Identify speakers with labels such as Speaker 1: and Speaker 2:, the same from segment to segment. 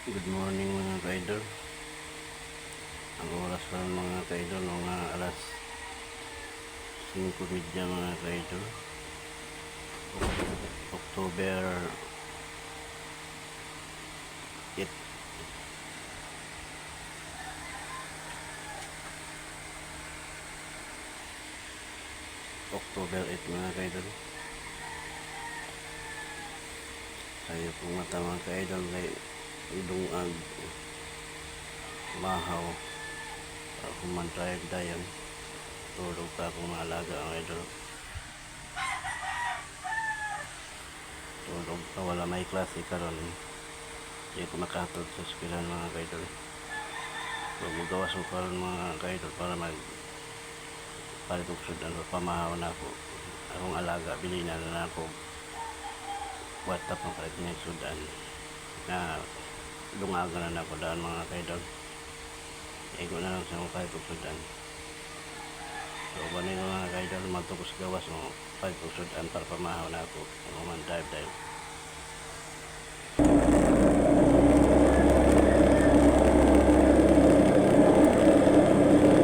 Speaker 1: Good morning, mga ka-idol. Ang oras pa, mga ka-idol, mga alas 5:30, mga ka-idol. October 8. October 8, mga ka-idol. Sayo pong mata, mga ka-idol, kay dungag, mahaw. Ako man drive dayon. Tulog pa akong maalaga ang idol. Tulog pa, wala may klase karon. Di ko makatod sa eskwelahan, mga ka-idol. So mugawas ko karon, mga ka-idol, para mag palit og sudan, pamahaw na ako. Akong alaga bili na na ako kwarta pang palit niya sudan na dungagan na ako daan, mga ka-idol. Igo na lang sa akong palit og sudan. So ba mga ka-idol, magtukos gawas mo palit og sudan para pamahaw na ako. Ako man drive dahil.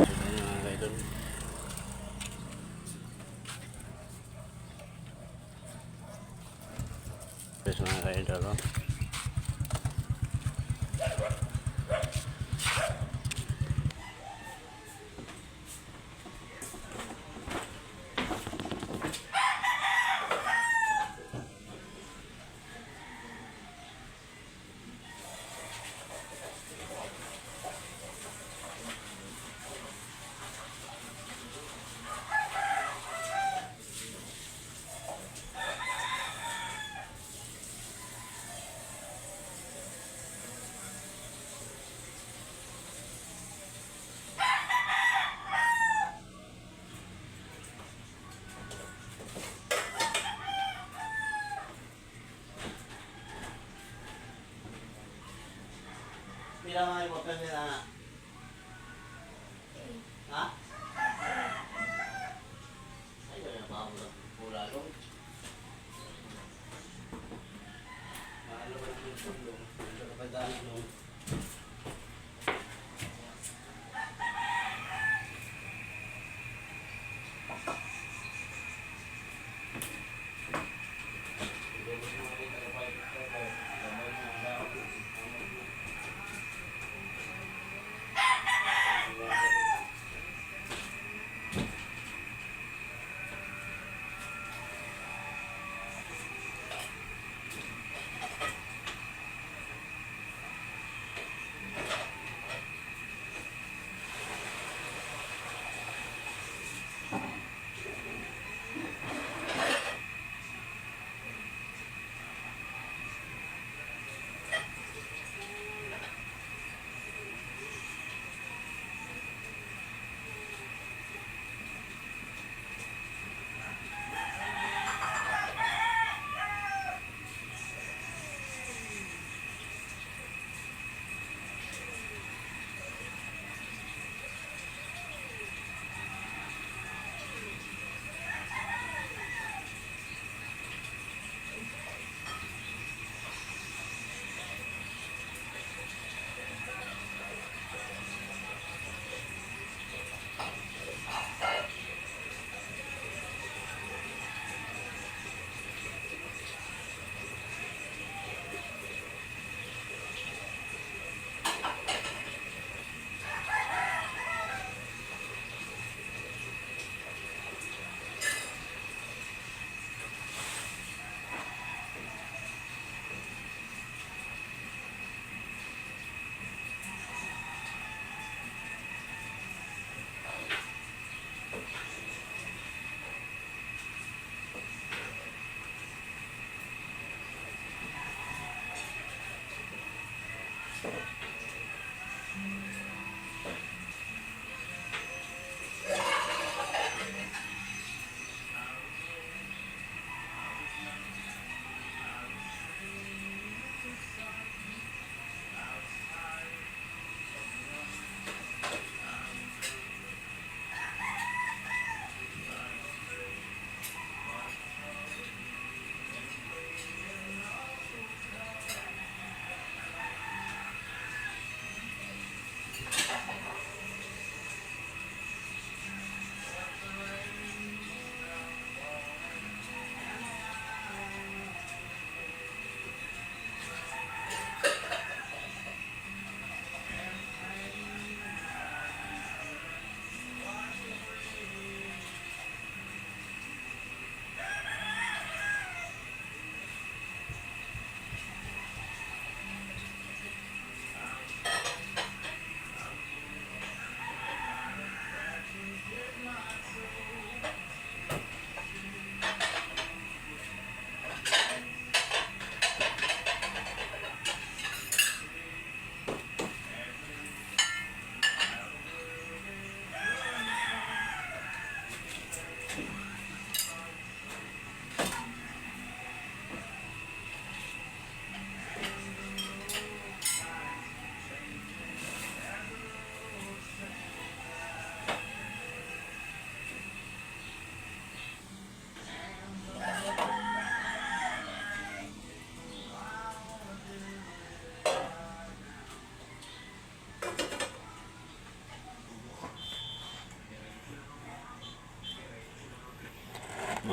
Speaker 1: Sudan, mga ka-idol. Yes, mga ka-idol, oh.
Speaker 2: Pila mga ipapel nila na? Ha? Ay, wala pa ako pula doon. Mahalo ba yung tulong? Ito pa daan doon.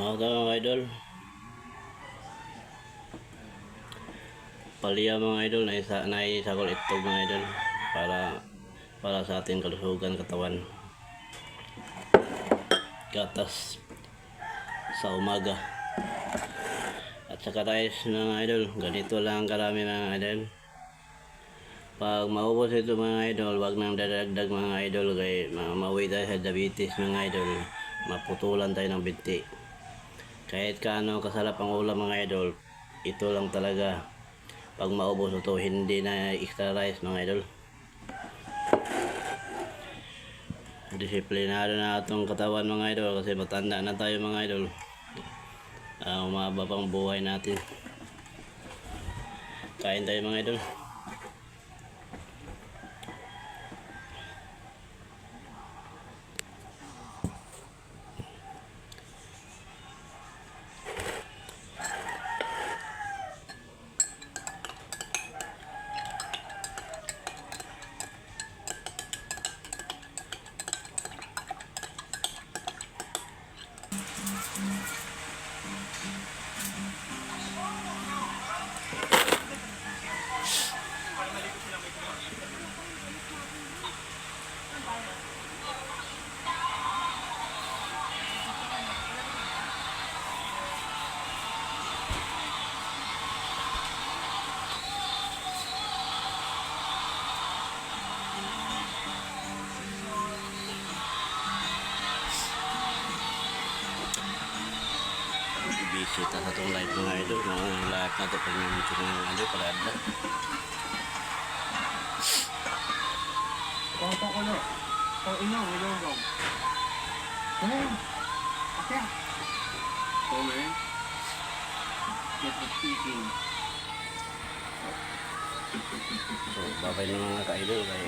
Speaker 1: Mga mga idol. Palya mga idol, naisagol itlog mga idol para sa ating kalusugan katawan. Gatas sa umaga. At saka rice mga idol, ganito lang karami mga idol. Pag maubos ito mga idol, wag nang dadagdag mga idol kay mauwi tayo sa diabetes mga idol. Maputulan tayo ng binti. Kahit kaano kasarap ang ulam mga idol, ito lang talaga. Pag maubos ito, hindi na extra rice mga idol. Disiplinado na atong katawan mga idol kasi matanda na tayo mga idol. Umaba pang buhay natin. Kain tayo mga idol. Busy ta sa itong live mga idol. Mga live na ito pag mga idol para adlaw.
Speaker 2: Papakulo. O ino, ilonggo. Oh. Okay. Over. Get the speaking.
Speaker 1: So, babay na mga ka-idol kay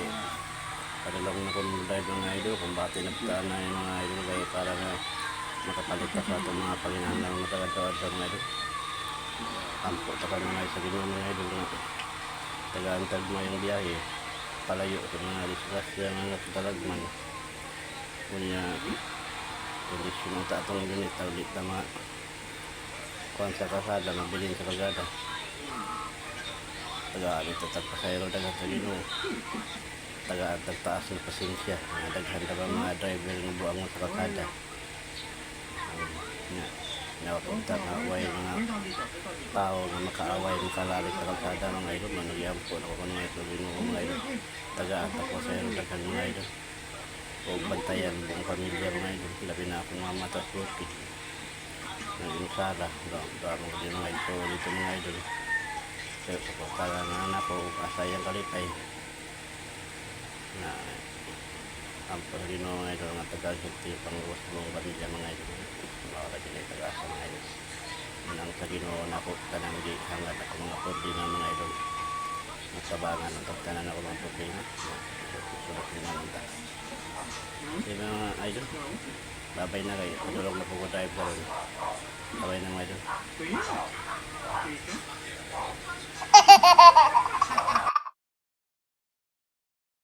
Speaker 1: padalong na kong drive mga idol kung bati na putaan na yung mga idol kay para na makapalit ta sa atong mga panginahanglan mga tagadawad sa mga idol. Ampo ta ka mga sa Ginoo mga idol nga tagaantag mo yung biyahe palayo sa mga disgrasya mga talagman. Kunya kondisyon ang atong unit di ta ma kuan sa kasada mabilin sa kalsada. Tagaan ito tagpasayro daghan sa Ginoo. Tagaan tagtaas ng pasensya. Mga daghan ta ba mga driver nga buang sa kalsada. Nga napapunta nga way mga tao nga makaaway makalalik sa kalsada mga idol. Manugyampo na ko mga sa Ginoo mga idol. Tagaan tagpasayro daghan mga idol. O bantayan buong pamilya mga idol. Labi na akong mama tas bukid. Nag-insala. Damo ko din mga idol dito mga idol. Kaya suportahan na anak ko asayang kalipay na ang pagino mga idol nga tagal sa panggawas buong pamilya mga idol. Baka ka dili taga-asa mga idol. Nang sa Ginoo nako tanang gi hangad ako mga problema mga idol. Nagsabangan ang tanan ako mga problema. Solusyonan lang ta. Okay mga idol. Babay na kayo. Padulog na po ko drive karon. Babay na mga idol.
Speaker 2: Kuya. Kuya.